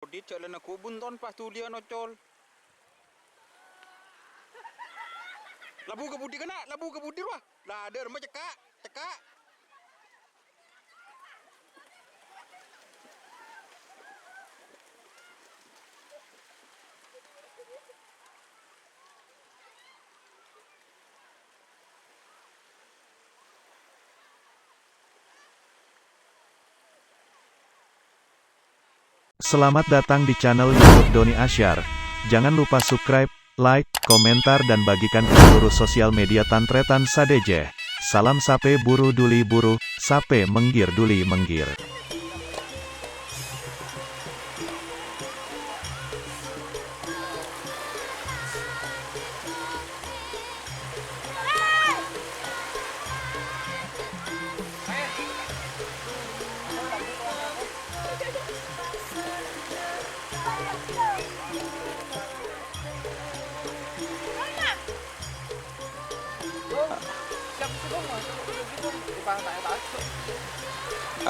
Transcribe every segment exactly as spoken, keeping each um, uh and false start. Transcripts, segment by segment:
Dodit, jhâ' la neggu' bunton, pas dhuliyân ocol. Labu ka budi kana', labu ka budi rowa. La, dâ' remma cekka', cekka'. Selamat datang di channel YouTube Doni Asyar. Jangan lupa subscribe, like, komentar, dan bagikan ke seluruh sosial media tan-tarètan sadhâjâ. Salam sapè buru dhuli buru, sapè mèngghir dhuli mèngghir.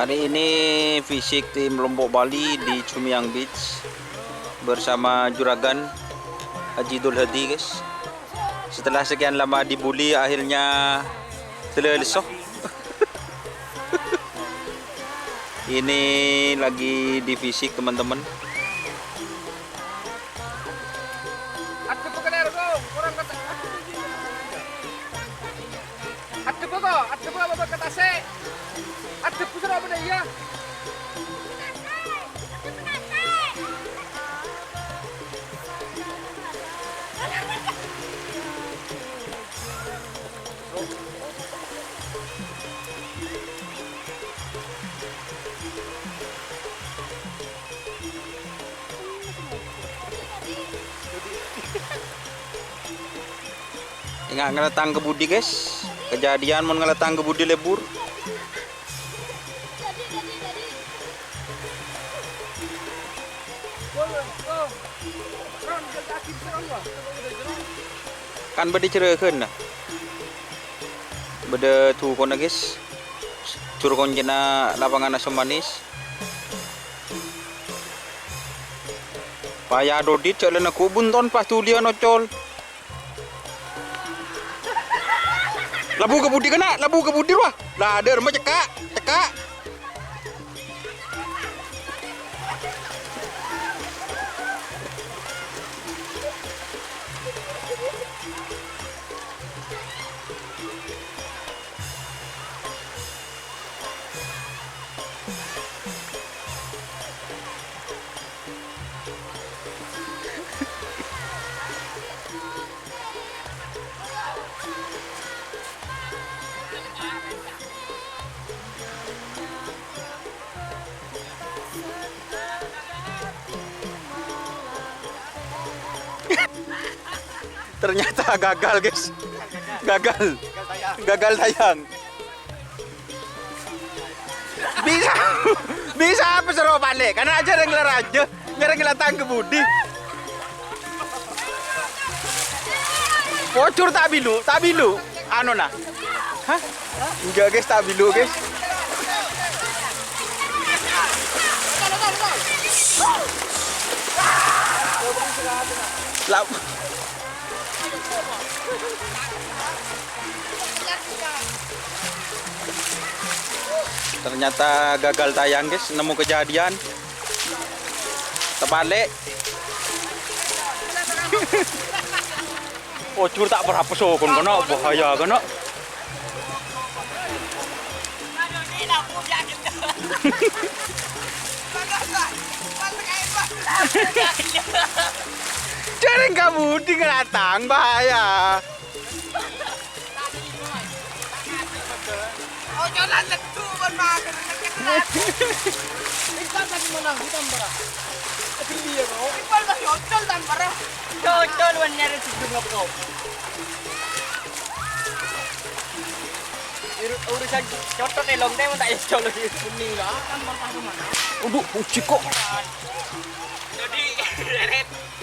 Hari ini fisik tim Lombok Bali di Cumiang Beach bersama juragan Haji Dul Hadi, guys. Setelah sekian lama dibully, akhirnya selesso. Ini lagi di fisik, teman-teman. Adep ka lèro, Ko. Kurang kata. Adep, Ko. Adep apa ka tasè'? Adep, Ko, soro apa iyâ? Enga' ngalettang ka budi, guys. Kejadian mon ngalettang ka budi lebur. Kan bâdâ jhârâghânna. Bâdâ dhukonna, guys. Jhur koncèna lapangan Asem Manis. Paya Dodit jhâ' la neggu' bunton pas dhuliyân ocol. Labu ka budi kana', labu ka budi rowa. La, dâ' remma cekka', cekka'. Ternyata gagal, guys. Gagal. Gagal tayang. Bisa, bisa apa soro palè'? Kan aja rèng la rajâ, nyarèng la tang ka budi. Pojhur ta' bilu, ta' bilu. Anu, nah. Hah? Enggak, guys, ta' bilu, guys. Lap- Ternyata gagal tayang, guys, nemu kejadian. Terbalik. Ojur tak berapa sokon kena bahaya kena. Jarang kamu di ngelatang bahaya. Ocolan lettu, mon mager, ngecek. Ikan tadi menang, hitam, Bro. Gede ya, Bro. Ikan tadi ocol, tampar. Ocol, bener, sih, belum ngapa-ngapa. Ur-, urusan cotot elong, teh, tak ocol lagi. Bening, lah, tampar tahu mana? Aduh, pucik kok. Jadi,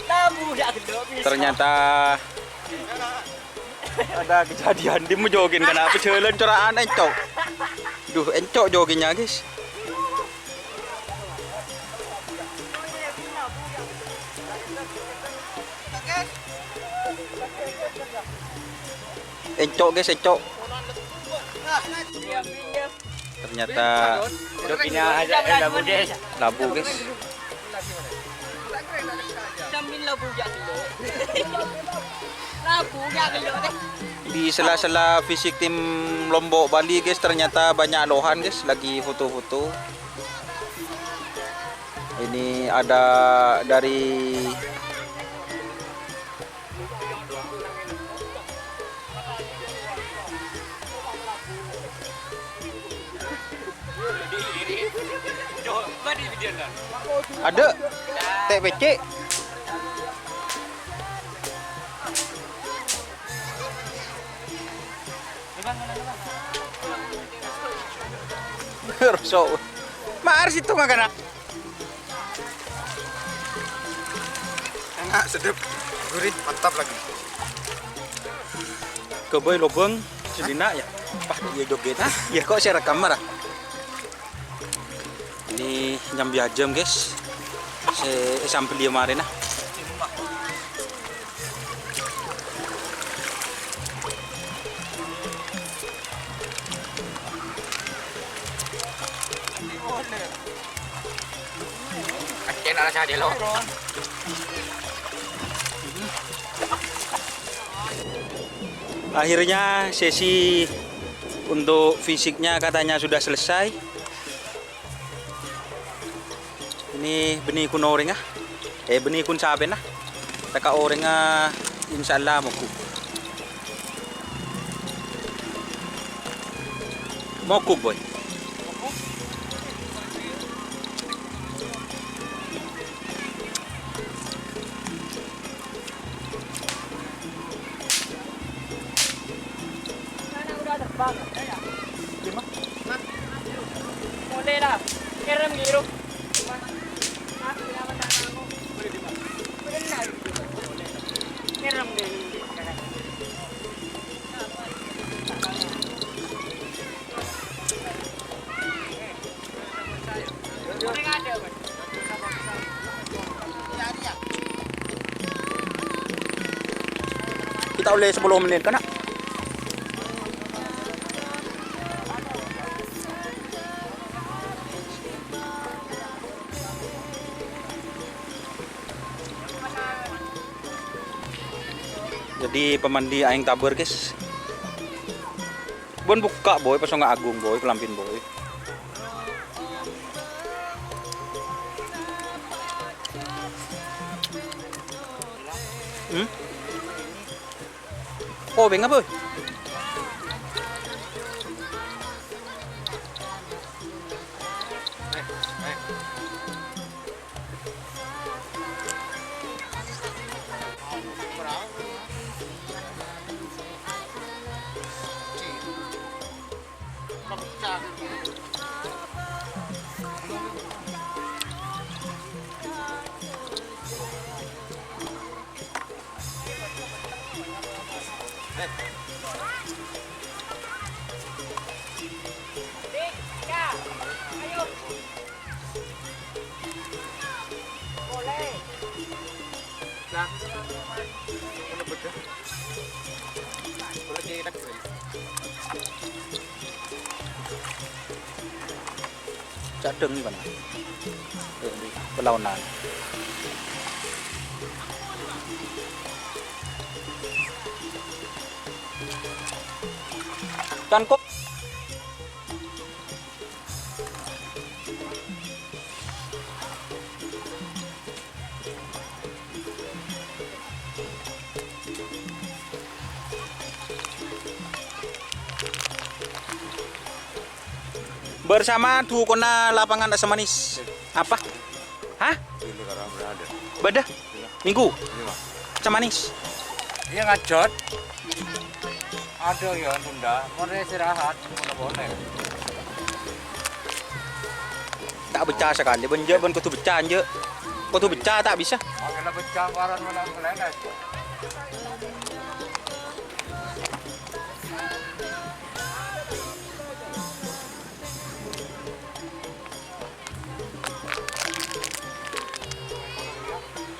labu, ya, gendong, bisa. Ternyata Ada kejadian, di mo jogging kena apa jalan coraan encok. Duh, encok joggingnya, guys. Encok, guys, encok. Ternyata labu, guys. Sambil labu ya, gitu. Labu ya, gitu. Di sela-sela fisik tim Lombok Bali, guys, ternyata banyak lohan, guys, lagi foto-foto. Ini ada dari Ada. T P C. Rosok. Mar situ makanan. Enak, sedep, gurih, mantap lagi. Kebay lobang, sedina ya. Wah, iya joget. Hah? Ya kok saya rekam marah. Ini nyambi ajam, guys. Saya sambil dia kemarin, nah. Aceh nak rasa aja lo. Akhirnya sesi untuk fisiknya katanya sudah selesai. Ini bânnè kun orèngnga. Eh, bânnè kun sapèna. Tèka orèngnga, insyaallah moghup. Moghup, Boy. Mole la, kerem ghi ru. Kita olle sapolo menit, kana'. Jadi, pamandi aèng tabâr, guys. Bân bukka', Boy, pas nga' agung, Boy, kalambhina, Boy. Hmm? Oh, bengap, Boy. Ca'dhâng nèka, nah. Eh, pelaonan. Cangkok. Bersama dukonna lapangan Asam Manis. Apa? Hah? Ini karena berada. Bâdâ? Minggu? Iya, Mas. Asam Manis. Iya, ngajhât. Aduh, ya, tunda. Mare istirahat, boleh. Ta' becca sakalè, bân jâ', bân kodhu becca, jâ'. Kodhu becca, ta' bisa. Makana becca, paran mana kelenes.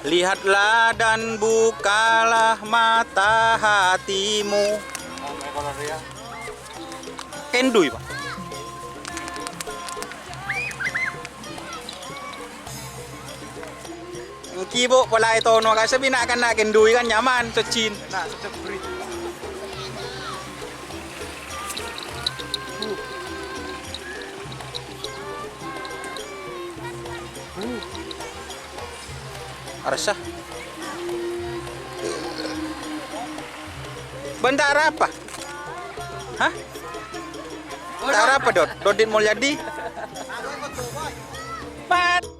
Lihatlah dan bukalah mata hatimu. Kenduy, Pak. Èngghi, Bu, pola ètono ka sabina' kana' kenduy kan nyaman, sejjin. Nah, sejjin. Arsa. Bân ta' arapa? Hah? Ta' arapa, Dot? Dodit Mulyadi? Pat.